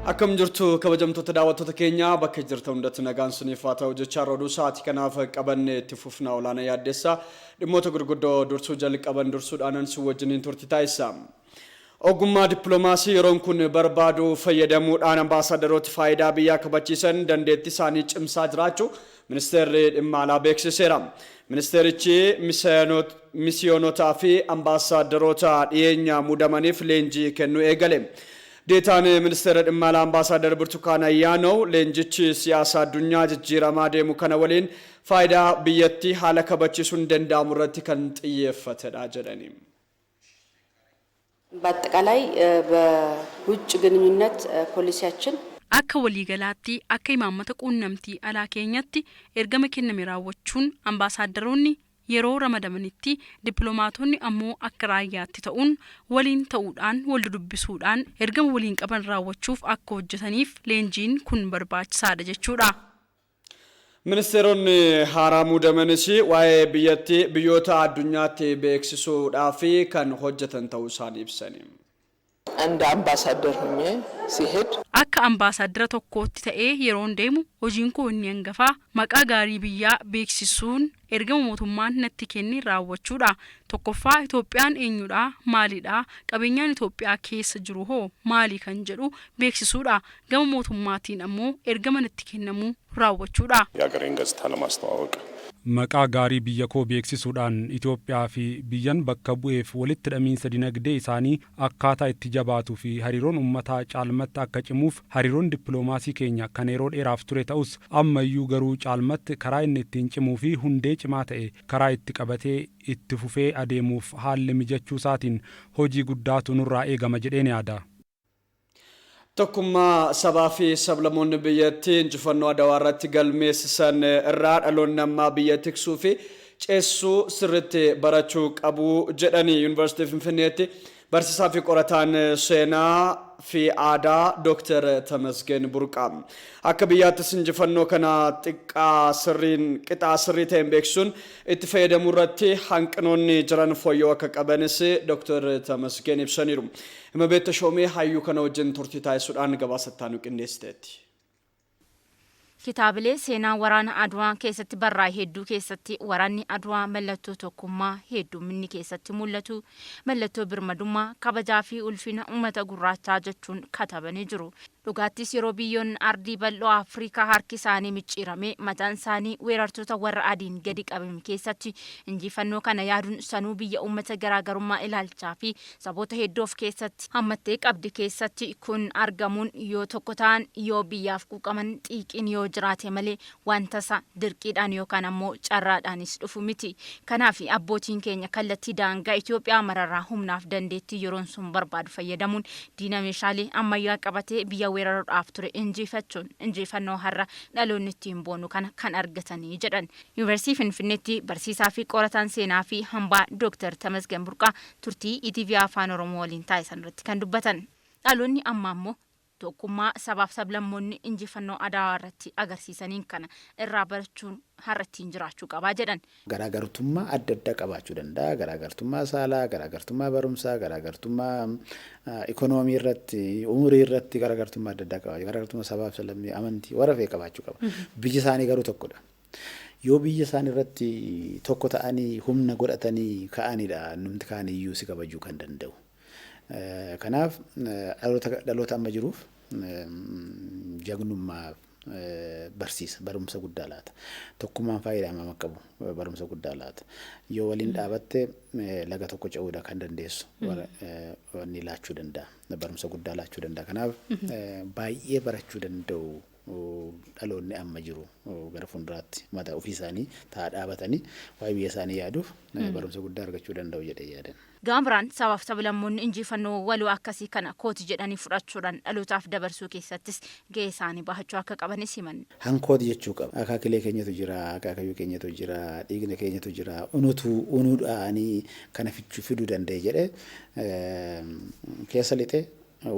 Akkam jirtu kabajamtoota daawwattoota keenyaa, bakka jirtan hundatti nagaan siniif haa ta'u jechaa, oduu sa'aatii kanaaf qabanne itti fufna. Olaanaa Yaaddeessaa dhimmoota gurguddoo dursuu jalqaban dursuudhaanan si wajjiniin turti taasisa. Ogummaa dippiloomaasii yeroon kun barbaadu fayyadamuudhaan ambaasaadarrooti faayidaa biyyaa kabachiisan dandeettii isaanii cimsaa jiraachuu Ministeerri Dhimma Alaa beeksiseera. Ministeerichi misiyoonotaa fi ambaasaadarroota dhiyeenya muudamaniif leenjii kennuu eegale. Deetaan Ministeera Dhimma Alaa Ambaasaaddar Birtukaan Ayyaanoo leenjichi siyaasa addunyaa jijjiiramaa deemu kana waliin faayidaa biyyattii haala kabachiisuun danda'amu irratti kan xiyyeeffatedha jedhani. በአጠቃላይ በውጭ ግንኙነት ፖሊሲያችን Akka waliigalaatti, akka imaammata quunnamtii alaa keenyatti, ergama kenname raawwachuun ambaasaadarroonni yeroo ramadamanitti dippiloomaatonni ammoo akka raayyaatti ta'uun waliin ta'uudhaan wal dubbisuudhaan ergama waliin qaban raawwachuuf akka hojjetaniif leenjiin kun barbaachisaadha jechuudha. Ministeeronni haaraa muudamanis waa'ee biyyattii biyyoota addunyaatti beeksisuudhaaf kan hojjetan ta'uu isaanii ibsani. እንደ አምባሳደር ሆኜ ሲሄድ Akka ambaasaaddara tokkootti ta'ee yeroon deemu hojiin koo inni hangafaa maqaa gaarii biyyaa beeksisuun ergama mootummaan natti kenne raawwachuudha. Tokkoffaa, Itoophiyaan eenyudha, maalidha, qabeenyaan Itoophiyaa keessa jiru hoo maali kan jedhu beeksisuudha. Gama mootummaatiin ammoo ergama natti kennamu raawwachuudha. የሀገሬን ገጽታ ለማስተዋወቅ Maqaa gaarii biyya koo beeksisuudhaan Itoophiyaa fi biyyan bakka bu'eef walitti hidhamiinsa dinagdee isaanii akkaataa itti jabaatuu fi hariiroon uummataa caalmatti akka cimuuf, hariiroon dippiloomaasii keenya kan yeroo dheeraaf ture ta'us ammayyuu garuu caalmatti karaa inni ittiin cimuu fi hundee cimaa ta'e karaa itti qabatee itti fufee adeemuuf haalli mijachuu isaatiin hojii guddaatu nurraa eegama jedheen yaada. Tokkummaa sabaa fi sablammoonni biyyattii injifannoo Adawaa irratti galmeessisan irraa dhaloonni ammaa biyya tiksuu fi ceessuu sirriitti barachuu qabu jedhanii Yuunivarsiitii Finfinneetti barsiisaa fi qorataan seenaa fi aadaa Dooktar Tamasgeen Burqaa. Akka biyyaattis injifannoo kana xiqqaa sirriin qixaa sirrii ta'een beeksisuun itti fayyadamuu irratti hanqinoonni jiran fooyya'uu akka qabanis Dooktar Tamasgeen ibsaniiru. Himabeet Tashoomee hayyuu kana wajjin turtii taasisuudhaan gabaasattaa nu qindeessiteetti. Kitaabilee seenaa waraana Adwaa keessatti barraa'e hedduu keessatti waraanni Adwaa mallattoo tokkummaa hedduminni keessatti mul'atu, mallattoo birmadummaa, kabajaa fi ulfina uummata gurraachaa jechuun katabanii jiru. Dhugaattis yeroo biyyoonni ardii bal'oo Afrikaa harki isaanii micciirame, mataan isaanii weerartoota warra adiin gadi qabame keessatti injifannoo kana yaaduun, sanuu biyya uummata garaagarummaa ilaalchaa fi saboota hedduu of keessatti hammattee qabdi keessatti kun argamuun, yoo tokko ta'an, yoo biyyaaf quuqaman, xiiqiin yoo jiraate malee waan tasa dirqiidhaan yookaan ammoo carraadhaanis dhufu miti. Kanaaf abbootiin keenya kallattii daangaa Itoophiyaa mararraa humnaaf dandeettii yeroon sun barbaadu fayyadamuun diina meeshaalee ammayyaa qabatee biyya weeraruudhaaf ture injifachuun injifannoo har'a dhaloonni ittiin boonu kana kan argatanii jedhan. Yuunivarsiitii Finfinneetti barsiisaa fi qorataan seenaa fi hambaa Dooktar Tamasgan Burqaa turtii ETV Afaan Oromoo waliin taasisan irratti kan dubbatan. Dhaloonni ammaa immoo tokkummaa sabaaf sablammoonni injifannoo Adawaa irratti agarsiisaniin kana irraa barachuun har'a ittiin jiraachuu qabaa jedhan. Garaagartummaa adda addaa qabaachuu danda'a. Garaagartummaa saalaa, garaagartummaa barumsaa, garaagartummaa ikonoomii irratti, umurii irratti garaagartummaa adda addaa qabaachuu, garaagartummaa sabaaf sablammii, amantii, warra fe'e qabaachuu qaba. Biyyi isaanii garuu tokkodha. Yoo biyya isaanii irratti tokko ta'anii humna godhatanii ka'anidha numti kaan iyyuu si kabajuu kan danda'u. Kanaaf dhaloota amma jiruuf jagnummaa barsiisa, barumsa guddaa laata. Tokkummaan faayidaa hammam akka qabu barumsa guddaa laata. Yoo waliin dhaabatte laga tokko ce'uudha kan dandeessu wanni laachuu danda'a. Barumsa guddaa laachuu danda'a. Kanaaf baay'ee barachuu danda'u dhaloonni amma jiru gara fuulduraatti mataa ofii isaanii ta'a dhaabatanii waa'ee biyya isaanii yaaduuf barumsa guddaa argachuu danda'u jedhee yaadan. Gama biraan sabaaf sablammoonni injifannoo waloo akkasii kana kooti jedhanii fudhachuudhaan dhalootaaf dabarsuu keessattis gahee isaanii bahachuu akka qabanis himan. Hankooti jechuu qaba. Akaakilee keenyatu jira, akaakayyuu keenyatu jira, dhiigna keenyatu jira, unutu unuudhaanii kana fichuu fiduu danda'e jedhee keessa lixee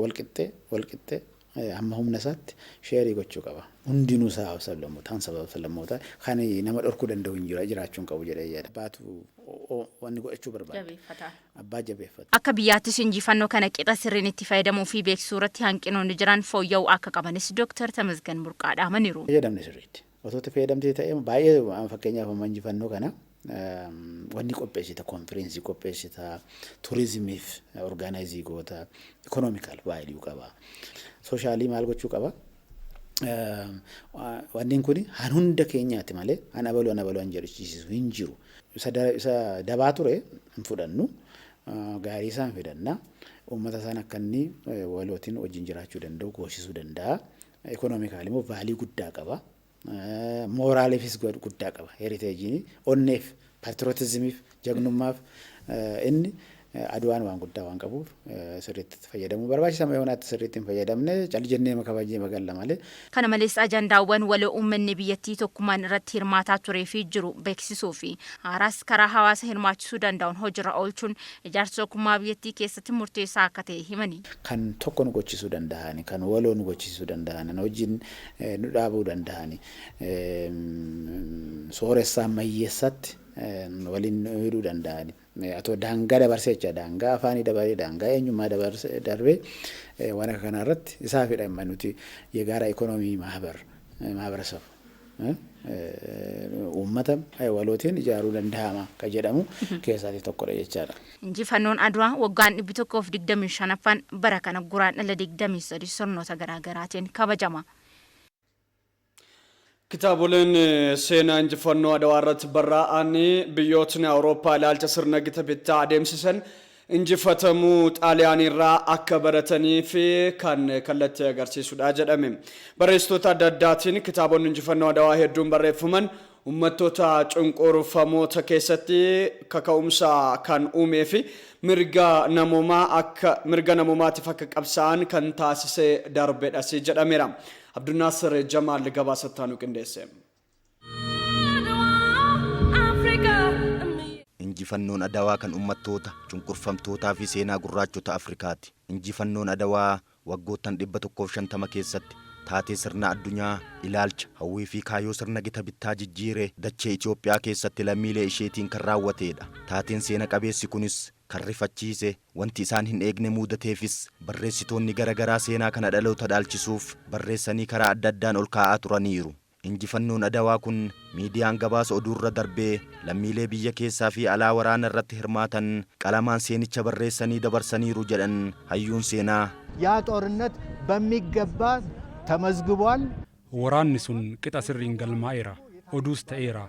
wal qixxee wal qixxee. Hamma humna isaatti share gochuu qaba. Hundinuu sabaaf sablammootaa sabaaf sablammootaa kan nama dhorkuu danda'u hin jiru jiraachuu hin qabu jedhee yaada. Abbaatu wanni godhachuu barbaada. Abbaa jabeeffata. Akka biyyaattis injifannoo kana qixa sirriin itti fayyadamuu fi beeksisuu irratti hanqinoonni jiran fooyya'uu akka qabanis Dooktar Tamasgan Burqaa dhaamaniiru. Fayyadamne sirriitti. Otoo itti fayyadamtee ta'ee baay'ee, fakkeenyaaf amma injifannoo kana wanni qopheessita, konfireensii qopheessita, turizimiif organize goota, economical value qaba. Social maal gochuu qaba? Wanni kun han hunda keenyaati malee an abaluu an abaluu an jedhisiisu hin jiru. Isa dabaa ture hin fudhannu, gaarii isaa hin fidanna. Uummata isaan akka inni walootiin wajjin jiraachuu danda'u goosisuu danda'a. Economical immoo value guddaa qaba. Moraaliifis guddaa qaba. Heritageiin onneef, patriotismiif, jagnummaaf inni Adwaan waan guddaa waan qabuuf sirriitti fayyadamuu barbaachisa. Yoonaatti sirriitti hin fayyadamne cal jennee kabajnee magalla malee. Kana malees, ajandaawwan waloo uummanni biyyattii tokkummaan irratti hirmaataa turee fi jiru beeksisuu fi haaraas karaa hawaasa hirmaachisuu danda'uun hojiirra oolchuun ijaarsa tokkummaa biyyattii keessatti murteessaa akka ta'e himani. Kan tokko nu gochisuu danda'ani, kan waloo nu gochisuu danda'ani, hojiin nu dhaabuu danda'ani, sooressaa ammayyeessatti waliin nu hidhuu danda'ani. Atoo daangaa dabarsee jecha, daangaa afaanii dabaree, daangaa eenyummaa dabarsee darbee waan akka kanaa irratti isaafidha nuti የጋራ ኢኮኖሚ ማህበር ማህበረሰብ uummata walootiin ijaaruu danda'ama ka jedhamu keessaatii tokkodha jechaadha. Injifannoon Adwaa waggaan 125ffaan bara kana Guraandhala 23 sirnoota garaagaraatiin kabajama. Kitaaboleen seenaa injifannoo Adawaa irratti barraa'an biyyootni Awurooppaa ilaalcha sirna gita bittaa adeemsisan injifatamuu Xaaliyaanii irraa akka baratanii fi kan kallattii agarsiisudha jedhame. Barreessitoota adda addaatiin kitaabonni injifannoo Adawaa hedduun barreeffaman uummattoota cunqurfamoota keessatti kaka'umsa kan uumee fi mirga namoomaatiif akka qabsaa'an kan taasisee darbedhas jedhameera. Abdunnaasir Jamaal gabaasattaa nu qindeesse. Injifannoon Adawaa kan uummattoota cunqurfamtootaa fi seenaa gurraachota Afrikaati. Injifannoon Adawaa waggoottan 150 keessatti taatee sirna addunyaa, ilaalcha, hawwii fi kaayyoo sirna gita bittaa jijjiire dachee Itoophiyaa keessatti lammiilee isheetiin kan raawwateedha. Taateen seena qabeessi kunis kan rifachiise, wanti isaan hin eegne mudateefis barreessitoonni garaagaraa seenaa kana dhaloota dhaalchisuuf barreessanii karaa adda addaan ol kaa'aa turaniiru. Injifannoon Adawaa kun miidiyaan gabaasa oduurra darbee lammiilee biyya keessaa fi alaa waraana irratti hirmaatan qalamaan seenicha barreessanii dabarsaniiru jedhan hayyuun seenaa. ያ ጦርነት በሚገባ ተመዝግቧል። Waraanni sun qixa sirriin galmaa'eera. Oduus ta'eera.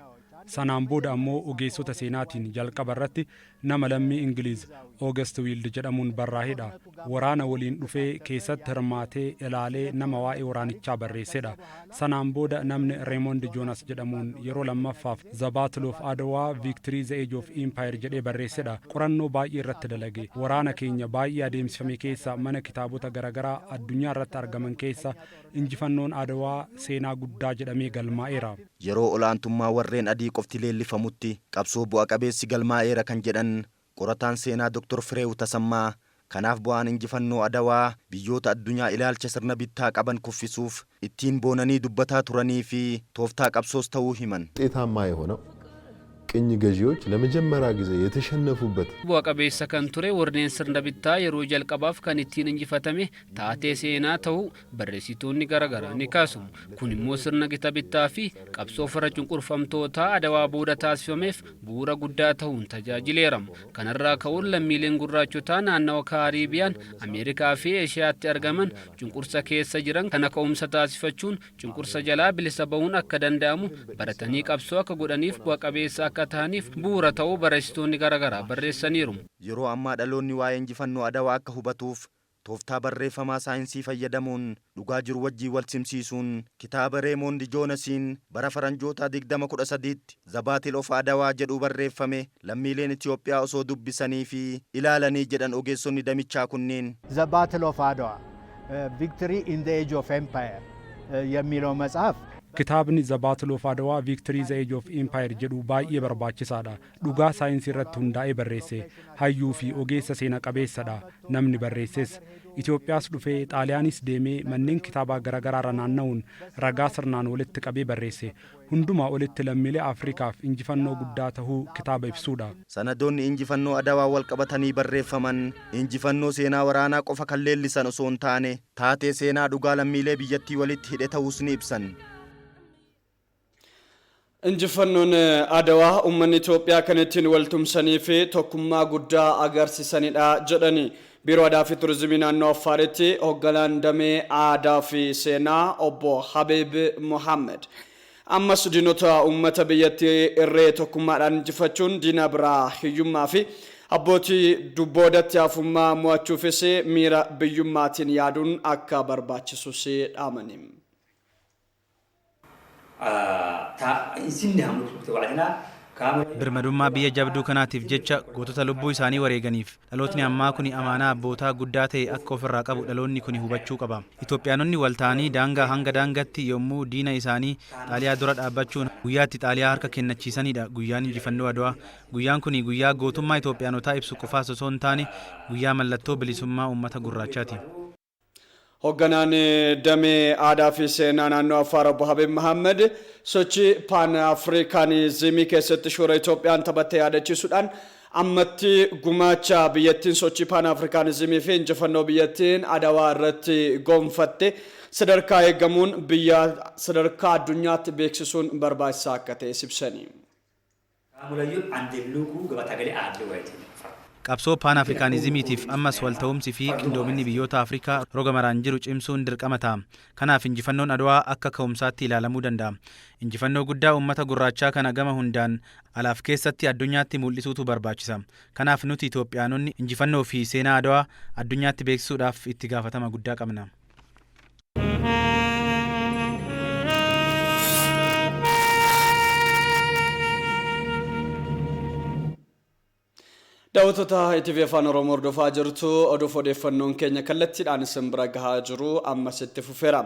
Sanaan booda ammoo ogeessota seenaatiin jalqaba irratti nama lammii Ingiliiz Oogast Wiild jedhamuun barraa'edha. Waraana waliin dhufee keessatti hirmaatee ilaalee nama waa'ee waraanichaa barreessedha. Sanaan booda namni Reemond Joonas jedhamuun yeroo lammaffaaf The Battle of Adwa: Victory the Age of Empire jedhee barreessedha. Qorannoo baay'ee irratti dalage. Waraana keenya baay'ee adeemsifame keessa, mana kitaabota garaagaraa addunyaa irratti argaman keessa injifannoon Adawaa seenaa guddaa jedhamee galmaa'eera. Yeroo olaantummaa warreen adii qofti leellifamutti qabsoo bu'a qabeessi galmaa'eera kan jedhan qorataan seenaa Dr. Fireew Tasammaa, kanaaf bu'aan injifannoo Adawaa biyyoota addunyaa ilaalcha sirna bittaa qaban kuffisuuf ittiin boonanii dubbataa turanii fi tooftaa qabsoos ta'uu himan. ውጤታማ የሆነው ቅኝ ገዢዎች ለመጀመሪያ ጊዜ የተሸነፉበት Bu'a qabeessa kan ture, warreen sirna bittaa yeroo jalqabaaf kan ittiin injifatame taatee seenaa ta'uu barreessitoonni garaagaraa ni kaasu. Kun immoo sirna gita bittaa fi qabsoo farra cunqurfamtootaa Adawaa booda taasifameef bu'uura guddaa ta'uun tajaajileera. Kanarraa ka'uun lammiileen gurraachotaa naannawa Kaariibiyaan, Ameerikaa fi Eeshiyaatti argaman cunqursa keessa jiran kana ka'umsa taasifachuun cunqursa jalaa bilisa ba'uun akka danda'amu baratanii qabsoo akka godhaniif, bu'a qabeessa akka ta'aniif bu'uura ta'uu barreessitoonni garaagaraa barreessaniiru. Yeroo ammaa dhaloonni waa'ee injifannoo Adawaa akka hubatuuf tooftaa barreeffamaa saayinsii fayyadamuun dhugaa jiru wajjin wal simsiisuun kitaaba Reemoond Joonasiin bara faranjoota 2013tti The Battle of Adawaa jedhu barreeffame lammiileen Itoophiyaa osoo dubbisanii fi ilaalanii jedhan ogeessonni damichaa kunneen. The Battle of Adwa: Victory in the Age of Empire የሚለው መጽሐፍ Kitaabni The Battle of Adwa: Victory the Age of Empire jedhu baay'ee barbaachisaadha. Dhugaa saayinsii irratti hundaa'ee barreesse. Hayyuu fi ogeessa seena qabeessadha. Namni barreesses. Itoophiyaas dhufee Xaaliyaanis deemee manneen kitaabaa garaagaraarra naanna'uun ragaa sirnaan walitti qabee barreesse. Hundumaa olitti lammiilee Afrikaaf injifannoo guddaa tahuu kitaaba ibsuudha. Sanadoonni injifannoo Adawaa wal qabatanii barreeffaman injifannoo seenaa waraanaa qofa kan leellisan osoo hin taane taatee seenaa dhugaa lammiilee biyyattii walitti hidhe ta'uus ni ibsan. Injifannoon Adawaa uummanni Itoophiyaa kan ittiin waltumsanii fi tokkummaa guddaa agarsiisanidha jedhani. Biiroo Aadaa fi Turizimii naannoo Affaaritti hoogganaan damee aadaa fi seenaa obbo Habiib Mohammed. Ammas diinota uummata biyyattii irree tokkummaadhaan injifachuun diina biraa hiyyummaa fi abbootii dubboodatti hafummaa mo'achuufis miira biyyummaatiin yaaduun akka barbaachisus dhaamani. Birmadummaa biyya jabduu kanaatiif jecha gootota lubbuu isaanii wareeganiif dhalootni ammaa kuni amaanaa abbootaa guddaa ta'e akka ofirraa qabu dhaloonni kuni hubachuu qaba. Itoophiyaanonni wal ta'anii daangaa hanga daangaatti yommuu diina isaanii Xaaliyaa dura dhaabbachuun guyyaatti Xaaliyaa harka kennachiisanidha guyyaan injifannoo Adwaa. Guyyaan kuni guyyaa gootummaa Itoophiyaanotaa ibsu qofaas osoo hin taane guyyaa mallattoo bilisummaa uummata gurraachaati. Hoogganaan damee aadaa fi seenaa naannoo Affaar obbo Habiib Mahammed sochii paan afrikaanizimii keessatti shoora Itoophiyaan taphatte yaadachiisuudhaan ammatti gumaacha biyyattiin sochii paan afrikaanizimii fi injifannoo biyyattiin Adawaa irratti gonfatte sadarkaa eegamuun biyya sadarkaa addunyaatti beeksisuun barbaachisaa akka ta'e ibsani. Qabsoo paan afrikaanizimiitiif ammas walta'umsi fi qindoominni biyyoota Afrikaa roga maraan jiru cimsuun dirqama ta'a. Kanaaf injifannoon Adwaa akka ka'umsaatti ilaalamuu danda'a. Injifannoo guddaa uummata gurraachaa kana gama hundaan alaaf keessatti addunyaatti mul'isuutu barbaachisa. Kanaaf nuti Itoophiyaanonni injifannoo fi seenaa Adwaa addunyaatti beeksisuudhaaf itti gaafatama guddaa qabna. Daawwattoota ETV Afaan Oromoo hordofaa jirtu oduuf odeeffannoon keenya kallattiidhaan isin bira gahaa jiru ammas itti fufeera.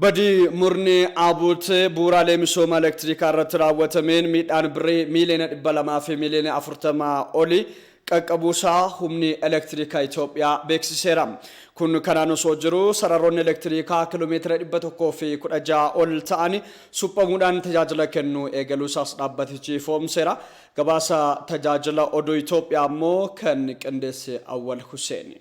Badii murni ABUT bu'uuraalee misooma elektirikaa irratti raawwatameen miidhaan birrii miiliyoona 200 fi miiliyoona 40 oli qaqqabuusaa humni elektirikaa Itoophiyaa beeksiseera. Kun kanaan osoo jiru sararoonni elektirikaa kiiloomeetira 116 ol ta'an suphamuudhaan tajaajila kennuu eegaluusaas dhaabbatichi ifoomseera. Gabaasa tajaajila oduu Itoophiyaa immoo kan qindeesse Awwal Hussein.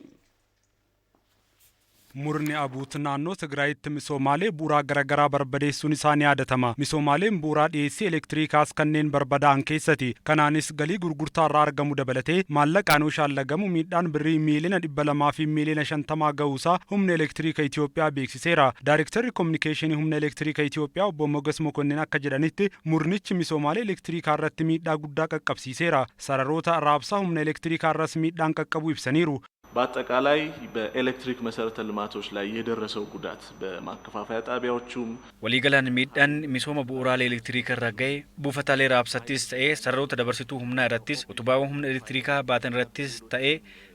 Murni ABUT naannoo Tigraayitti misoomaalee bu'uuraa garaagaraa barbadeessuun isaa ni yaadatama. Misoomaaleen bu'uuraa dhiyeessii elektiriikaas kanneen barbadaa'an keessatti. Kanaanis galii gurgurtaa irraa argamu dabalatee maallaqaan shaallagamu miidhaan birrii miiliyoona 200 fi miiliyoona 50 ga'uusaa humna elektiriika Itoophiyaa beeksiseera. Daayirektarri Kominikeeshinii humna elektiriika Itoophiyaa obbo Moges Mokonnin akka jedhanitti murnichi misoomaalee elektiriikaa irratti miidhaa guddaa qaqqabsiiseera. Sararoota raabsaa humna elektiriikaa irras miidhaan qaqqabu ibsaniiru. በአጠቃላይ በኤሌክትሪክ መሰረተ ልማቶች ላይ የደረሰው ጉዳት በማከፋፈያ ጣቢያዎቹም Waliigalaan miidhaan misooma bu'uuraalee elektiriika irra ga'e buufataalee raabsattis ta'ee sararoota dabarsituu humnaa irrattis utubaawwan humna elektirikaa baatan irrattis ta'ee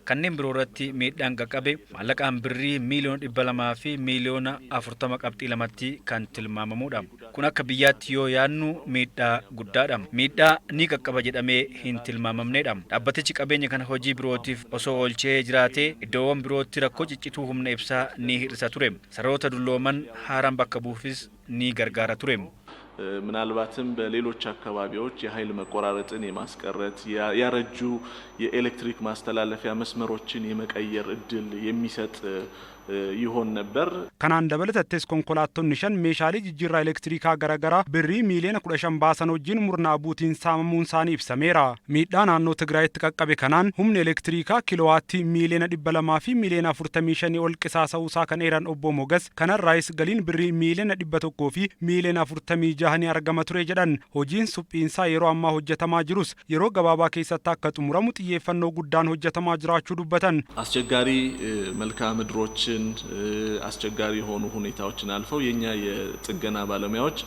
kanneen biroo irratti miidhaan qaqqabe maallaqaan birrii miiliyoona 200 fi miiliyoona 40.2tti kan tilmaamamudha. Kun akka biyyaatti yoo yaadnu miidhaa guddaadha. Miidhaa ni qaqqaba jedhamee hin tilmaamamnedha. Dhaabbatichi qabeenya kana hojii birootiif osoo oolchee jiraatee iddoowwan birootti rakkoo ciccituu humna ibsaa ni hir'isa ture. Sararoota dullooman haaraan bakka buufis ni gargaara ture. ምናልባትም በሌሎች አካባቢዎች የኃይል መቆራረጥን የማስቀረት ያረጁ የኤሌክትሪክ ማስተላለፊያ መስመሮችን የመቀየር እድል የሚሰጥ ይሆን ነበር። Kanaan dabalatattis konkolaattonni 5 meeshaalee jijjiirraa elektirikaa garaagaraa birrii miiliyoona 15 baasan wajjin murna ABUTiin saamamuun isaanii ibsameera. Miidhaa naannoo Tigraayitti qaqqabe kanaan humni elektirikaa kilowaattii miiliyoona 200 fi miiliyoona 45 ol qisaasa'uusaa kan eeran obbo Mogas kanarraayis galiin birrii miiliyoona 100 fi miiliyoona 46 ni argama ture jedhan. Hojiin suphiinsaa yeroo ammaa hojjetamaa jirus yeroo gabaabaa keessatti akka xumuramu xiyyeeffannoo guddaan hojjetamaa jiraachuu dubbatan. አስቸጋሪ መልክዓ ምድሮችን አስቸጋሪ የሆኑ ሁኔታዎችን አልፈው የኛ የጥገና ባለሙያዎች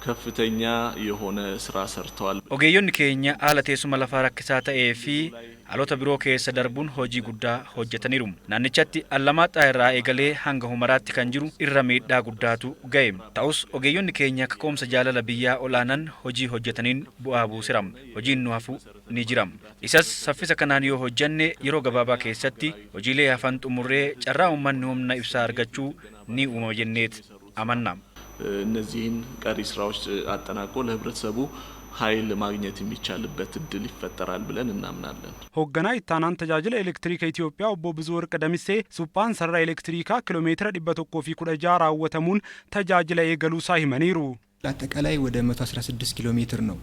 ከፍተኛ የሆነ ስራ ሰርተዋል። Ogeeyyonni keenya haala teessuma lafaa rakkisaa ta'ee fi Haalota biroo keessa darbuun hojii guddaa hojjetaniiru. Naannichatti Allamaaxaa irraa eegalee hanga Humaraatti kan jiru irra miidhaa guddaatu ga'e. Ta'us ogeeyyonni keenya kaka'umsa jaalala biyyaa olaanan hojii hojjetaniin bu'aa buusira. Hojiin nu hafu ni jira. Isas saffisa kanaan yoo hojjenne yeroo gabaabaa keessatti hojiilee hafan xumurree carraa uummanni humna ibsaa argachuu ni uumama jenneet amanna. እነዚህን ቀሪ ስራዎች አጠናቆ ለህብረተሰቡ ኃይል ማግኘት የሚቻልበት እድል ይፈጠራል ብለን እናምናለን። Hoogganaa ittaanaan tajaajila elektiriika Itoophiyaa obbo Bizuwarq Damissee suphaan sarara elektiriikaa kiiloomeetira 116 raawwatamuun tajaajila eegaluusaa himaniiru. አጠቃላይ ወደ 116 ኪሎ ሜትር ነው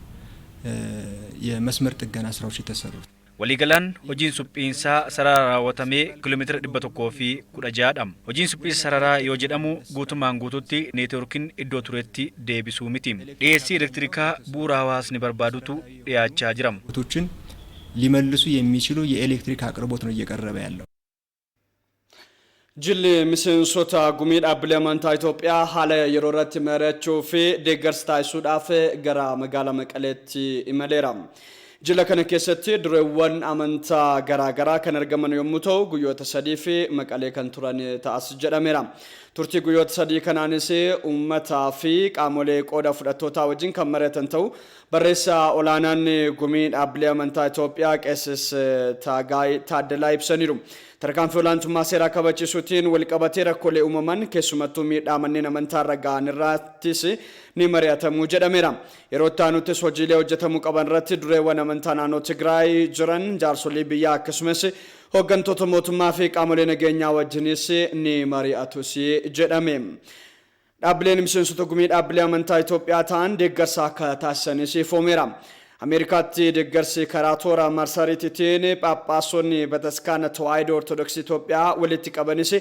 የመስመር ጥገና ስራዎች የተሰሩት። Waliigalaan hojiin suphiinsaa sarara raawwatamee kiiloomeetira 116dha. Hojiin suphiinsa sararaa yoo jedhamu guutummaan guututti neetwoorkiin iddoo turetti deebisuu miti. Dhiyeessii elektirikaa bu'uura hawaasni barbaadutu dhiyaachaa jira. ቶችን ሊመልሱ የሚችሉ የኤሌክትሪክ አቅርቦት ነው እየቀረበ ያለው። Jilli miseensota gumii dhaabbilee amantaa Itoophiyaa haala yeroo irratti mari'achuu fi deeggarsa taasisuudhaaf gara magaalaa Maqaleetti imaleera. Jila kana keessatti dureewwan amantaa garaagaraa kan argaman yommuu ta'u guyyoota sadii fi Maqalee kan turan ta'as jedhameera. Turtii guyyoota sadii kanaanis uummataa fi qaamolee qooda fudhattootaa wajjin kan mari'atan ta'u barreessaa olaanaan gumii dhaabbilee amantaa Itoophiyaa Qeesis Taagaay Taaddalaa ibsaniiru. Tarkaanfii olaantummaa seeraa kabachiisuutiin walqabatee rakkoolee uumaman keessumattuu miidhaa manneen amantaa irra ga'an irrattis ni mari'atamuu jedhameera. Yeroo itti aanuttis hojiilee hojjetamuu qaban irratti dureewwan amantaa naannoo Tigraay jiran jaarsolii biyyaa akkasumas hooggantoota mootummaa fi qaamolee nageenyaa wajjinis ni mari'atus jedhame. Dhaabbileen miseensota gumii dhaabbilee amantaa Itoophiyaa ta'an deeggarsa akka taasisanis ifoomeera. Ameerikaatti deeggarsi karaa toora marsariitiin Phaaphaasonni Bataskaana Tawaahidoo Ortodoksii Itoophiyaa walitti qabanis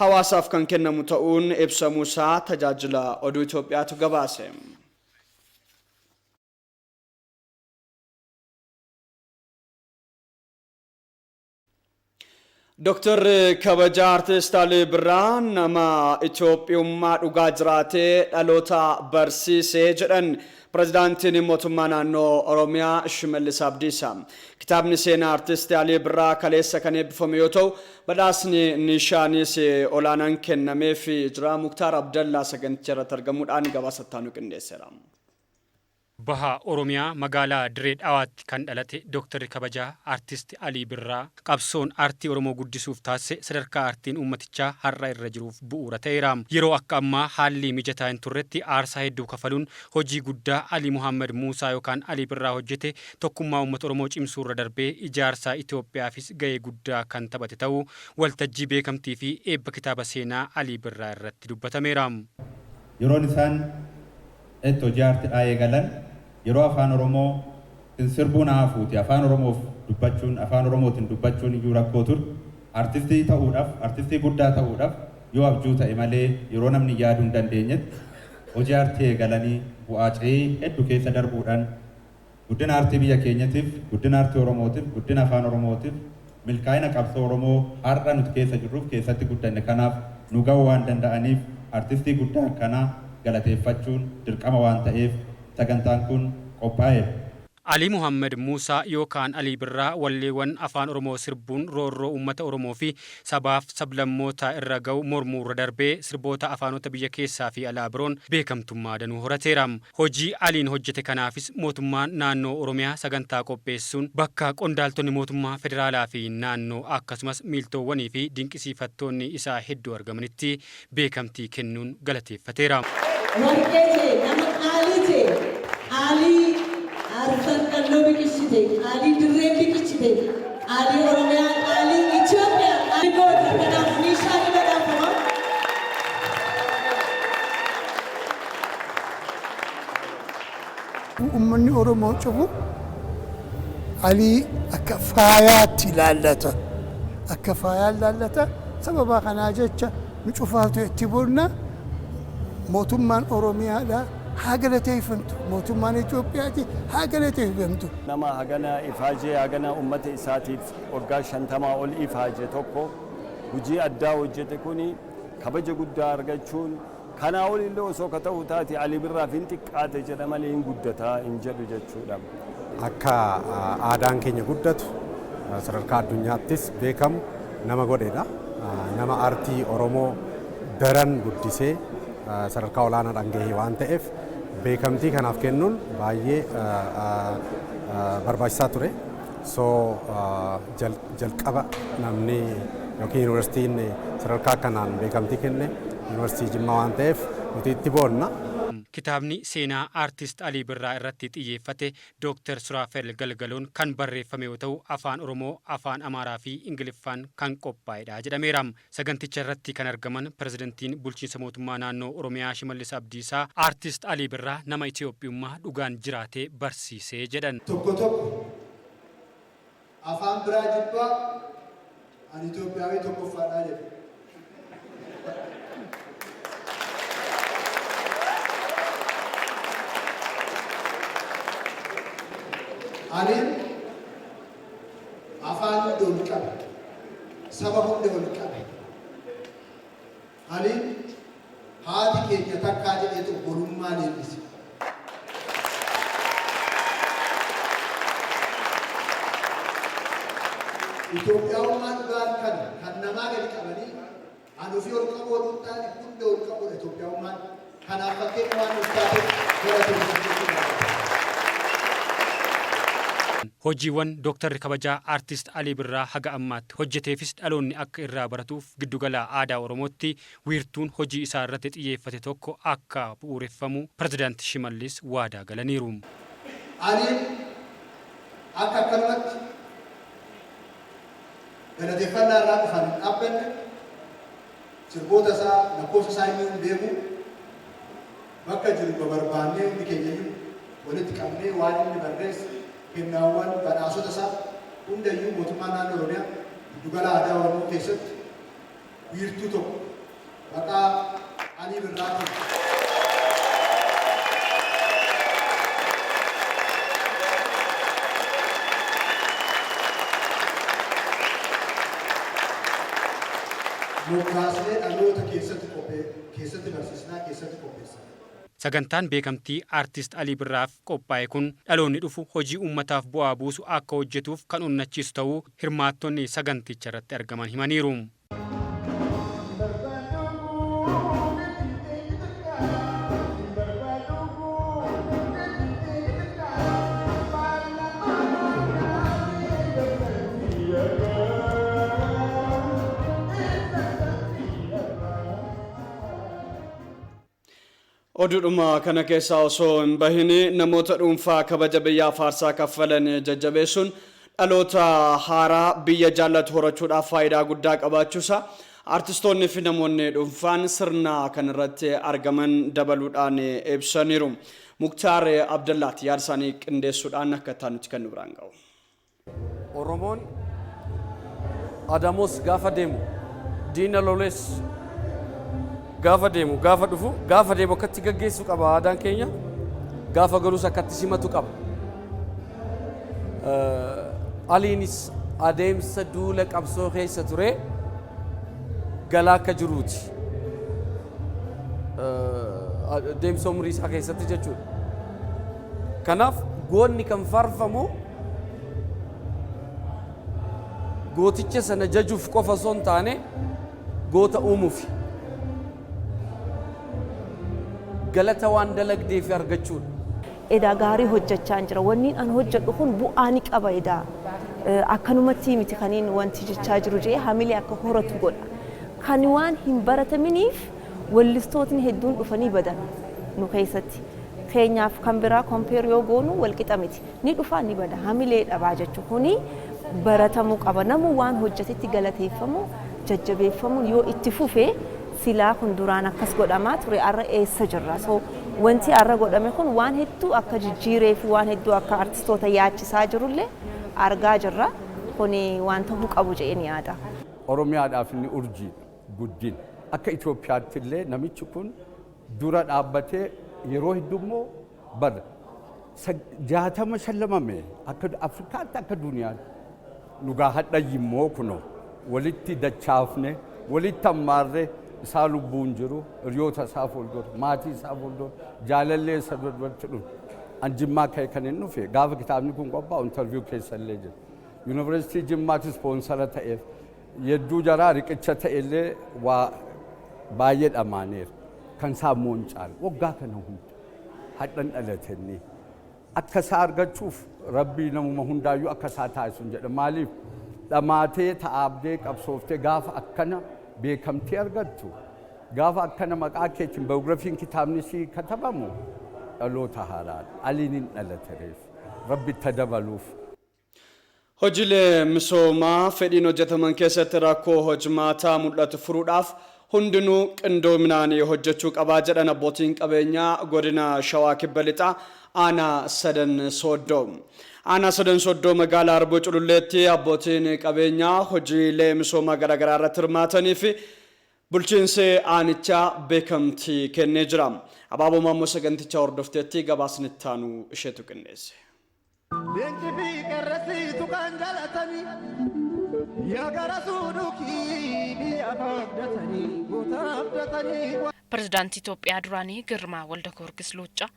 hawaasaaf kan kennamu ta'uun ibsamuusaa tajaajila oduu Itoophiyaatu gabaase. Dooktar kabajaa Artiist Alii Birraa nama Itoophiyummaa dhugaa jiraatee dhaloota barsiisee jedhan pirezidaantiin mootummaa naannoo Oromiyaa Shimallis Abdiisaa. Kitaabni seenaa Artiist Alii Birraa kaleessa kan eebbifame yoo ta'u badhaasni nishaanis olaanaan kennameef jira. Muktaar Abdallaa saganticha irratti argamuudhaan gabaasa itti qindeesseera. Baha Oromiyaa magaalaa Dirree Dhawaatti kan dhalate Dooktarri kabajaa Artiist Alii Birraa qabsoon aartii Oromoo guddisuuf taasise sadarkaa aartiin uummatichaa har'a irra jiruuf bu'uura ta'eera. Yeroo akka ammaa haalli mijataa hin turretti aarsaa hedduu kafaluun hojii guddaa Alii Muhammad Muusaa yookaan Alii Birraa hojjete tokkummaa uummata Oromoo cimsuu irra darbee ijaarsa Itoophiyaafis ga'ee guddaa kan taphate ta'uu waltajjii beekamtii fi eebba kitaaba seenaa Alii Birraa irratti dubbatameera. Yeroon isaan itti hojii aartiidhaa eegalan yeroo afaan Oromoo sirbuun hafuuti afaan Oromoof dubbachuun afaan Oromootiin dubbachuun iyyuu rakkoo ture. Artistii ta'uudhaaf artistii guddaa ta'uudhaaf yoo abjuu ta'e malee yeroo namni yaaduu hin dandeenyetti hojii aartii eegalanii bu'aa ce'ii hedduu keessa darbuudhaan guddina aartii biyya keenyatiif guddina aartii Oromootiif guddina afaan Oromootiif milkaa'ina qabsoo Oromoo har'a nuti keessa jirruuf keessatti guddanne kanaaf nu ga'uu waan danda'aniif artistii guddaa akkanaa galateeffachuun dirqama waan ta'eef sagantaan kun qophaa'eera. Alii Muhammad Muusaa yookaan Alii Birraa walleewwan afaan Oromoo sirbuun roorroo uummata Oromoo fi sabaaf sablammoota irra ga'u mormuu irra darbee sirboota afaanota biyya keessaa fi alaa biroon beekamtummaa danuu horateera. Hojii Aliin hojjete kanaafis mootummaan naannoo Oromiyaa sagantaa qopheessuun bakka qondaaltonni mootummaa federaalaa fi naannoo akkasumas miiltoowwanii fi dinqisiifattoonni isaa hedduu argamanitti beekamtii kennuun galateeffateera. Warqee ta'e nama qaalii ta'e qaalii arfan qalloo biqilchite qaalii dirree biqilchite qaalii Oromiyaa qaalii Itoophiyaa qaalii goota kanaaf nishaanii badhaafama. Uummanni Oromoo cufu Alii akka faayaatti ilaallata. Akka faayaa ilaallata. Sababa kanaa jecha nu cufaatu itti boonna mootummaan Oromiyaadha haa galateeffamtu. Mootummaan Itoophiyaati haa galateeffamtu. Nama hagana ifaajee hagana uummata isaatiif waggaa 50 ol ifaaje tokko hojii addaa hojjete kuni kabaja guddaa argachuun kanaa ol illee osoo ka ta'u taate Alii Birraaf hin xiqqaate jedha malee hin guddataa hin jedhu jechuudha. Akka aadaan keenya guddatu Sadarkaa addunyaattis beekamu nama godheedha. Nama aartii Oromoo daran guddisee sadarkaa olaanaadhaan gahee waan ta'eef beekamtii kanaaf kennuun baay'ee barbaachisaa ture. So jalqaba namni yookiin yuunivarsiitiin sadarkaa kanaan beekamtii kenne Yuunivarsiitii Jimmaa waan ta'eef nuti itti boonna. Kitaabni seenaa Aartist Alii Birraa irratti xiyyeeffate Dooktar Suraafel Galgaloon kan barreeffame yoo ta'u, Afaan Oromoo, Afaan Amaaraa fi Ingiliffaan kan qophaa'edha jedhameera. Saganticha irratti kan argaman Pirezidantiin Bulchiinsa Mootummaa Naannoo Oromiyaa Shimallis Abdiisaa Aartist Alii Birraa nama Itiyoophiyummaa dhugaan jiraatee barsiise jedhan. Tokko tokko afaan biraa jibbaa ani Itoophiyaawii tokkoffaadhaa jedhu. Aliin afaan hunda ol qabe, saba hunda ol qabe. Aliin haati keenya takkaa jedheetu obbolummaa leellise. Itoophiyaawummaan dhugaan kana kan namaa gadi qabanii an ofii ol qabuu oduu hin taane hunda ol qabuudha Itoophiyaawummaan. Kanaaf fakkeenya waan nuuf taateef galatoomi jechuu barbaada. Hojiiwwan Dooktarri Kabajaa Aartist Alii Birraa haga ammaatti hojjeteefis dhaloonni akka irraa baratuuf Giddugala Aadaa Oromootti wiirtuun hojii isaa irratti xiyyeeffate tokko akka bu'uureffamu Pirezidaanti Shimallis waadaa galaniiru. Aliin akka akkanumatti galateeffannaa irraa qofaan hin dhaabbanne, sirboota isaa lakkoofsa isaa iyyuu hin beeku, bakka jiru babarbaannee hundi keenya iyyuu walitti qabnee waan inni barreesse, kennaawwan, badhaasota isaa hunda iyyuu Mootummaan Naannoo Oromiyaa Giddugala Aadaa Oromoo keessatti wiirtuu tokko maqaa Alii Birraatiin moggaasnee dhaloota keessatti keessatti barsiisnaa, keessatti qopheessina. Sagantaan beekamtii Aartist Alii Birraaf qophaa'e kun dhaloonni dhufu hojii uummataaf bu'aa buusu akka hojjetuuf kan onnachiisu ta'uu hirmaattonni saganticharratti argaman himaniiru. Oduudhuma kana keessaa osoo hin bahin namoota dhuunfaa kabaja biyyaaf aarsaa kaffalan jajjabeessuun dhaloota haaraa biyya jaallatu horachuudhaaf faayidaa guddaa qabaachuusaa artistoonni fi namoonni dhuunfaan sirna kanarratti argaman dabaluudhaan ibsaniiru. Muktaar Abdallaati yaada isaanii qindeessuudhaan akka itti aanutti kan nu biraan ga'u. Oromoon adamoos gaafa deemu, diina lolees gaafa deemu, gaafa dhufu, gaafa deemu akkatti gaggeessu qaba aadaan keenya, gaafa galus akkatti simatu qaba. Aliinis adeemsa duula qabsoo keessa ture galaa akka jiruuti. Adeemsa umrii isaa keessatti jechuudha. Kanaaf goonni kan faarfamu gooticha sana jajuuf qofa osoo hin taane goota uumuufi. Galata waan dalagdeefi argachuudha. Edaa gaarii hojjachaan jira. Wanniin an hojjadhu kun bu'aa ni qaba edaa. Akkanumatti miti kaniin wanti jechaa jiru je'ee hamilee akka horatu godha. Kan waan hin barataminiif wellistootni hedduun dhufanii badan nu keessatti. Keenyaaf kan biraa compare yoo goonu wal qixa miti. Ni dhufa ni bada. Hamilee dhabaa jechu. Kuni baratamuu qaba. Namuu waan hojjatetti galateeffamuu, jajjabeeffamuun yoo itti fufe silaa kun duraan akkas godhamaa ture arra eessa jirra? So wanti arra godhame kun waan hedduu akka jijjiiree fi waan hedduu akka artistoota yaachisaa jirullee argaa jirra. Kuni waan tahuu qabu je'een yaada. Oromiyaadhaaf inni urjiidha, guddina. Akka Itoophiyaatti illee namichi kun dura dhaabbatee yeroo hedduu immoo bar 60 shallamame akka Afrikaatti akka duniyaatti. Dhugaa hadhayyi immoo kunoo walitti dachaafne walitti ammaarre isaa lubbuun jiru hiriyoota isaa fuuldura maatii isaa fuuldura jaalallee isa duratti dhufe. An Jimmaa ka'e kan hin dhufe gaafa kitaabni kun qophaa'u interview keessa illee jira. Yuunivarsiitii Jimmaatti ispoonsara ta'eef yedduu jaraa riqicha ta'ellee waa baay'ee dhamaaneera. Kan isaa immoo hin caalu waggaa kana hunda hadhan dhalatanii akka isaa argachuuf rabbii namuma hundaayyuu akka isaa taasisu jedha. Maaliif dhamaatee ta'aabdee qabsooftee gaafa akkana beekamtii argattu gaafa akkana maqaa keetiin baayogiraafiin kitaabni sii katabamu dhaloota haaraadha. Aliin hin dhalatareef rabbi itti dabaluuf. Hojiilee misoomaa fedhiin hojjetaman keessatti rakkoo hojimaataa mul'atu furuudhaaf hundinuu qindoominaan hojjechuu qabaa jedhan abbootiin qabeenyaa godina Shawaa Kibba Lixaa aanaa Sadan Sooddoo. Aanaa Sadan Sooddoo magaalaa Arboo Cululleetti abbootiin qabeenyaa hojiilee misoomaa garaagaraa irratti hirmaatanii fi bulchiinsi aanichaa beekamtii kennee jira. Abaaboo Maammoo sagantichaa hordofteetti gabaasni itti aanu isheetu qindeesse. Leenci fi qeerransiitu kan jaalatanii yaa gara suudhukii biyya abdatanii goota abdatanii. Pirezidaantii Itoophiyaa duraanii Girmaa Walda Goorgis Luuccaa,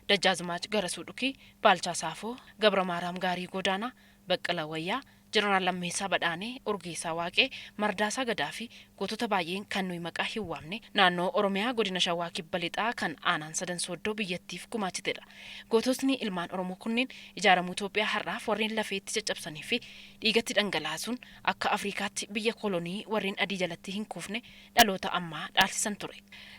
Dajjaazmaach Garasuu Dhukii, Baalchaa Saafoo, Gabra Maaraam Gaarii Godaanaa, Baqqala Wayyaa, Jeneraal Lammeessaa Badhaanee, Urgeessaa Waaqee, Mardaasaa Gadaa fi gootota baay'een kan nuyi maqaa hin waamne naannoo Oromiyaa godina Shawaa Kibba Lixaa kan aanaan Sadan Sooddoo biyyattiif gumaachitedha. Goototni ilmaan Oromoo kunneen ijaaramuu Itoophiyaa har'aaf warreen lafeetti caccabsanii fi dhiigatti dhangalaasuun akka Afrikaatti biyya kolonii warreen adii jalatti hin kufne dhaloota ammaa dhaalsisan ture.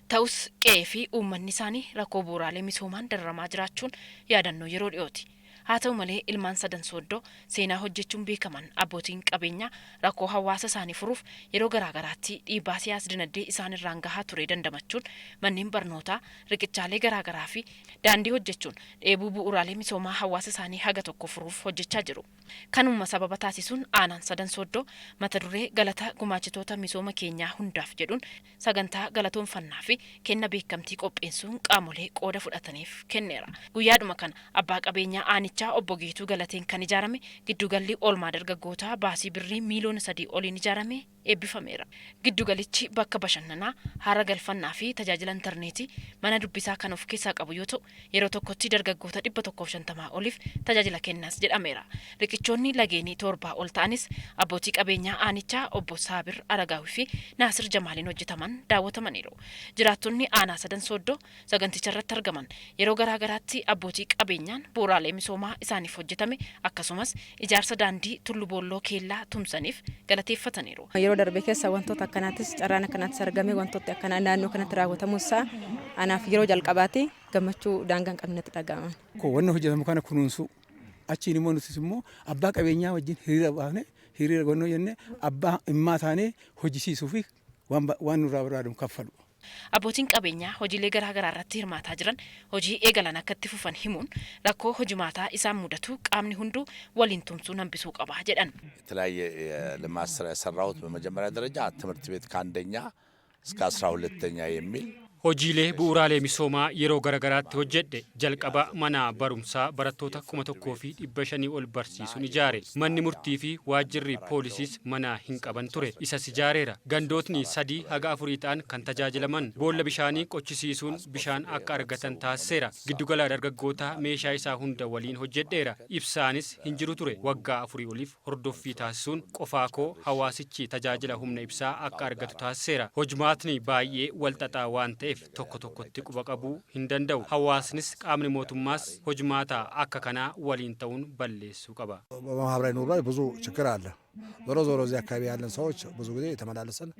Ta'us qe'ee fi uummanni isaanii rakkoo bu'uuraalee misoomaan dararamaa jiraachuun yaadannoo yeroo dhiyooti. Haa ta'u malee ilmaan Sadan Sooddoo seenaa hojjechuun beekaman abbootiin qabeenyaa rakkoo hawaasa isaanii furuuf yeroo garaagaraatti dhiibbaa siyaas dinagdee isaan irraan gahaa ture dandamachuun manneen barnootaa, riqichaalee garaagaraa fi daandii hojjechuun dheebuu bu'uuraalee misoomaa hawaasa isaanii haga tokko furuuf hojjechaa jiru. Kanuma sababa taasisuun aanaan Sadan Sooddoo mata duree galata gumaachitoota misooma keenyaa hundaaf jedhuun sagantaa galatoonfannaa fi kenna beekamtii qopheessuun qaamolee qooda fudhataniif kenneera. Guyyaadhuma kana abbaa qabeenyaa aanichaa obbo Geetuu Galateen kan ijaarame giddugalli oolmaa dargaggootaa baasii birrii miiliyoona 3 oliin ijaarame eebbifameera. Giddugalichi bakka bashannanaa, haara galfannaa fi tajaajila intarneetii mana dubbisaa kan of keessaa qabu yoo ta'u yeroo tokkotti dargaggoota 150 oliif tajaajila kennas jedhameera. Riqichoonni lageenii 7 ol ta'anis abbootii qabeenyaa aanichaa obbo Saabir Aragaawii fi Naasir Jamaaliin hojjetaman daawwatamaniiru. Jiraattonni aanaa Sadan Sooddoo saganticha irratti argaman yeroo garaa garaatti abbootii qabeenyaan bu'uuraalee misoomaa isaaniif hojjetame akkasumas ijaarsa daandii Tullu Boolloo Keellaa tumsaniif galateeffataniiru. Yeroo darbe keessa wantoota akkanaatis carraan akkanaatis argame wantooti akkanaa naannoo kanatti raawwatamuun isaa anaaf yeroo jalqabaati gammachuu daangaa hin qabnetti dhaga'ama. Wanna hojjetamu kana kunuunsuu achiin immoo nutis immoo abbaa qabeenyaa wajjin hiriira baafne hiriira gonnoo jenne abbaa dhimmaa taanee hojjisiisuu fi waan nurraa barbaadamu kaffalu. Abbootiin qabeenyaa hojiilee garaa garaa irratti hirmaataa jiran hojii eegalan akka itti fufan himuun rakkoo hojimaataa isaan mudatu qaamni hunduu waliin tumsuun hambisuu qaba jedhan. የተለያየ የልማት ስራ የሰራሁት በመጀመሪያ ደረጃ ትምህርት ቤት ከአንደኛ እስከ 12ኛ የሚል Hojiilee bu'uuraalee misoomaa yeroo garagaraatti hojjedhe jalqaba mana barumsaa barattoota 1500 ol barsiisuun ijaare. Manni murtii fi waajjirri poolisiis mana hin qaban ture. Isas ijaareera. Gandootni 3 haga 4 ta'an kan tajaajilaman boolla bishaanii qochisiisuun bishaan akka argatan taasiseera. Giddugala dargaggootaa meeshaa isaa hunda waliin hojjedheera. Ibsaanis hin jiru ture. Waggaa 4 oliif hordoffii taasisuun qofaa koo hawaasichi tajaajila humna ibsaa akka argatu taasiseera. Hojmaatni baay'ee walxaxaa waan ta'eef tokko tokkotti quba qabuu hin danda'u. Hawaasnis qaamni mootummaas hojmaata akka kanaa waliin ta'uun balleessuu qaba. በማህበራዊ ኑሮ ላይ ብዙ ችግር አለ። ዞሮ ዞሮ እዚህ አካባቢ ያለን ሰዎች ብዙ ጊዜ የተመላለስን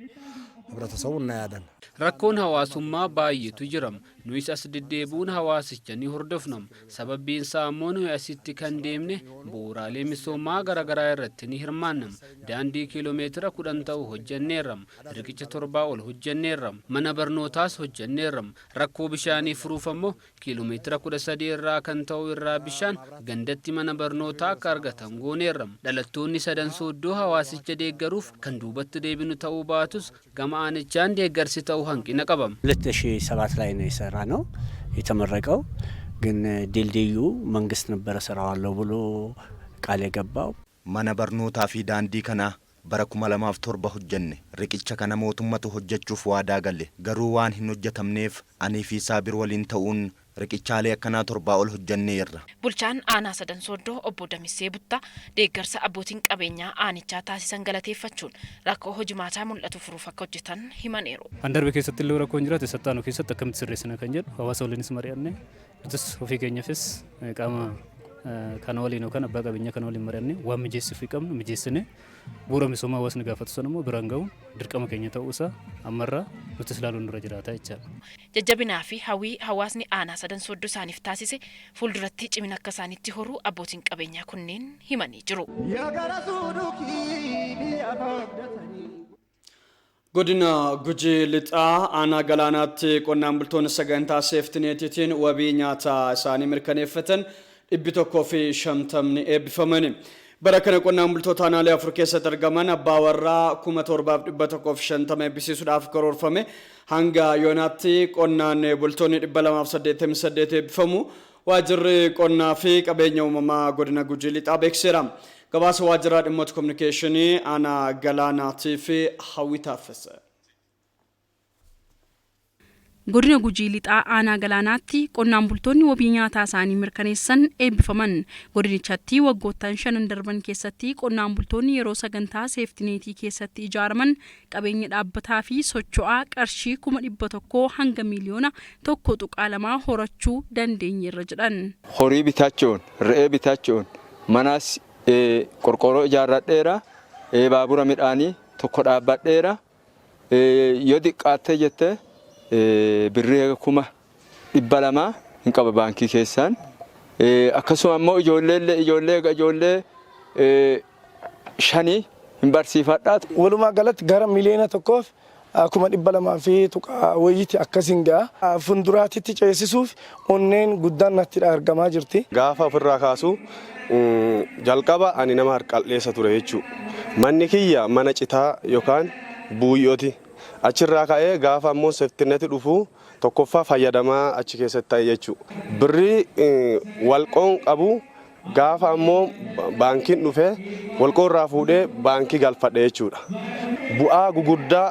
ህብረተሰቡ እናያለን። Rakkoon hawaasummaa baay'eetu jira. Nuyis as deddeebi'uun hawaasicha ni hordofna. Sababbiin isaa ammoo nuyi asitti kan deemne bu'uuraalee misoomaa garaagaraa irratti ni hirmaanna. Daandii kiiloomeetira 10 ta'u hojjenneerra. Riqicha 7 ol hojjenneerra. Mana barnootaas hojjenneerra. Rakkoo bishaanii furuuf ammoo kiiloomeetira 13 irraa kan ta'u irraa bishaan gandatti mana barnootaa akka argatan gooneerra. Dhalattoonni Sadan Sooddoo hawaasicha deeggaruuf kan duubatti deebinu ta'uu baatus gama aanichaan deeggarsi ta'uu hanqina qaba. 2007 ላይ ነው የሰራ ነው የተመረቀው። ግን ድልድዩ መንግስት ነበረ ሰራዋለሁ ብሎ ቃል የገባው። Mana barnootaa fi daandii kana bara 2007 hojjenne. Riqicha kana mootummatu hojjechuuf waadaa galle. Garuu waan hin hojjetamneef anii fi Saabir waliin ta'uun Riqichaalee akkanaa 7 ol hojjenneerra. Bulchaan aanaa Sadan Sooddoo obbo Damissee Buttaa deeggarsa abbootiin qabeenyaa aanichaa taasisan galateeffachuun rakkoo hojimaataa mul'atu furuuf akka hojjetan himaniiru. Kan darbe keessatti illee rakkoon jiraate sattaanu keessatti akkamitti sirreessina kan jedhu hawaasa waliinis mari'anne, nutis ofii keenyaafis qaama kana waliin yookaan abbaa qabeenyaa kana waliin mari'anne, waan mijeessuufii qabnu mijeessine, bu'uura misoomaa hawaasni gaafatu sana immoo biraan ga'uun dirqama keenya ta'uu isaa ammarraa nutis ilaaluun nurra jiraata jechaadha. Jajjabinaa fi hawwii hawaasni aanaa Sadan Sooddoo isaaniif taasise fuulduratti cimina akka isaanitti horu abbootiin qabeenyaa kunneen himanii jiru. Yaa gara suudhukii biyya abdatanii. Godina Gujii Lixaa aanaa Galaanaatti qonnaan bultoonni sagantaa seeftineetiitiin wabii nyaataa isaanii mirkaneeffatan 150 eebbifamani. Bara kana qonnaan bultoota aanaalee 4 keessatti argaman abbaa warraa 7150 eebbisiisuudhaaf karoorfame hanga yoonaatti qonnaan bultoonni 288 eebbifamu waajjirri qonnaa fi qabeenya uumamaa godina Gujii Lixaa beeksiseera. Gabaasa waajjira dhimmoota kominikeeshinii aanaa Galaanaatii fi Hawwii Taaffese. Godina Gujii Lixaa aanaa Galaanaatti qonnaan bultoonni wabii nyaataa isaanii mirkaneessan eebbifaman. Godinichatti waggoottan shanan darban keessatti qonnaan bultoonni yeroo sagantaa seeftineetii keessatti ijaaraman qabeenya dhaabbataa fi socho'aa qarshii 100,000 hanga miiliyoona 1.2 horachuu dandeenyeerra jedhan. Horii bitachuun, re'ee bitachuun, manas qorqoorroo ijaarradheera, baabura midhaanii tokko dhaabbadheera. Yoo xiqqaattee jette birrii 200,000 hin qaba baankii keessaan. Akkasuma immoo ijoollee ijoollee ijoollee 5 hin barsiifadha. Walumaa galatti gara 1,200,000 fi tuqaa wayiiti akkasiin ga'a. Fuulduraatitti ceesisuuf onneen guddaan natti argamaa jirti. Gaafa ofirraa kaasu jalqaba ani nama harqal'eessa ture jechuudha. Manni kiyya mana citaa yookaan buuyyooti. Achirraa ka'ee gaafa ammoo seeftineeti dhufu tokkoffaa fayyadamaa achi keessatti ta'e jechuudha. Birrii walqoon qabu gaafa ammoo baankiin dhufee walqoo irraa fuudhee baankii galfadhe jechuudha. Bu'aa guguddaa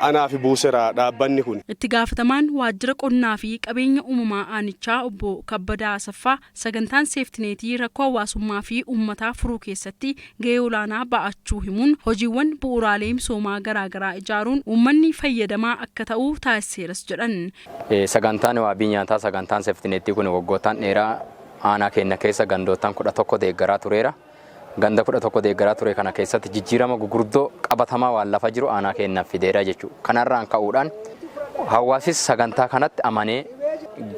anaaf buuseera dhaabbanni kun. Itti gaafatamaan waajjira qonnaa fi qabeenya uumamaa aanichaa obbo Kabbadaa Asaffaa sagantaan seeftineetii rakkoo hawaasummaa fi uummataa furuu keessatti gahee olaanaa ba'achuu himuun hojiiwwan bu'uuraalee misoomaa garaagaraa ijaaruun uummanni fayyadamaa akka ta'u taasiseeras jedhan. Sagantaan wabii nyaataa sagantaan seeftineetii kun waggoottan dheeraa aanaa keenya keessa gandoottan 11 deeggaraa tureera. Ganda 11 deeggaraa ture kana keessatti jijjiirama gurguddoo qabatamaa waan lafa jiru aanaa keenyaaf fideera jechuudha. Kanarraan ka'uudhaan hawaasis sagantaa kanatti amanee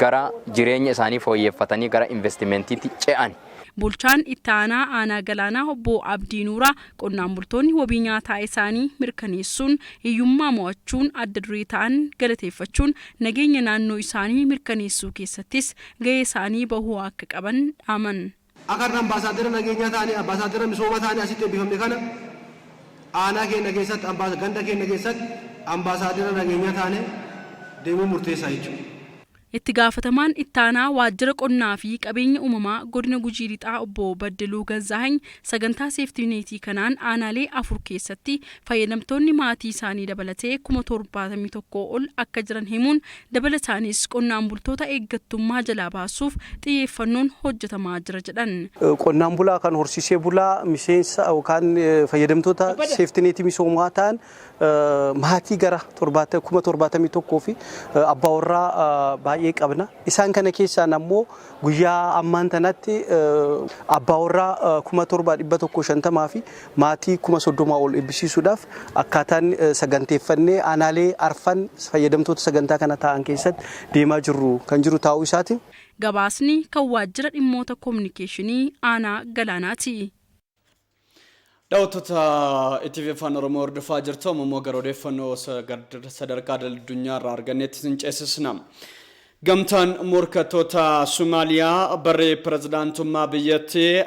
gara jireenya isaanii fooyyeffatanii gara investimentiitti ce'an. Bulchaan itti aanaa aanaa Galaanaa obbo Abdii Nuuraa qonnaan bultoonni wabii nyaataa isaanii mirkaneessuun hiyyummaa mo'achuun adda duree ta'an galateeffachuun nageenya naannoo isaanii mirkaneessuu keessattis gahee isaanii bahuu akka qaban dhaaman. Akka ambaasaadara nageenyaa ta'anii ambaasaadara misoomaa ta'anii asitti eebbifamne kana aanaa keenya keessatti ganda keenya keessatti ambaasaadara nageenyaa ta'anii deemuu murteessaa jechuudha. Itti gaafatamaan itti aanaa waajjira qonnaa fi qabeenya uumamaa godina Gujii Lixaa obbo Baddaluu Ganzaahany sagantaa seeftineetii kanaan aanaalee 4 keessatti fayyadamtoonni maatii isaanii dabalatee 71,000 ol akka jiran himuun dabalataanis qonnaan bultoota eeggattummaa jalaa baasuuf xiyyeeffannoon hojjetamaa jira jedhan. Qonnaan bulaa kan horsiisee bulaa miseensa yookaan fayyadamtoota seeftineetii misoomaa ta'an maatii gara 71,000 fi abbaa warraa baay'ee qabna. Isaan kana keessaan ammoo guyyaa ammaan tanatti abbaa warraa 7,150 fi maatii 30,000 ol eebbisiisuudhaaf akkaataan saganteeffannee aanaalee arfan fayyadamtoota sagantaa kana ta'an keessatti deemaa jirru kan jiru taa'uu isaati. Gabaasni kan waajjira dhimmoota kominikeeshinii aanaa Galaanaati. Daawwattoota ETV Afaan Oromoo hordofaa jirtu, amma immoo gara odeeffannoo sadarkaa addunyaa irraa arganneetti isin ceesisna. Gamtaan morkattoota Somaaliyaa barree pirezidaantummaa biyyattii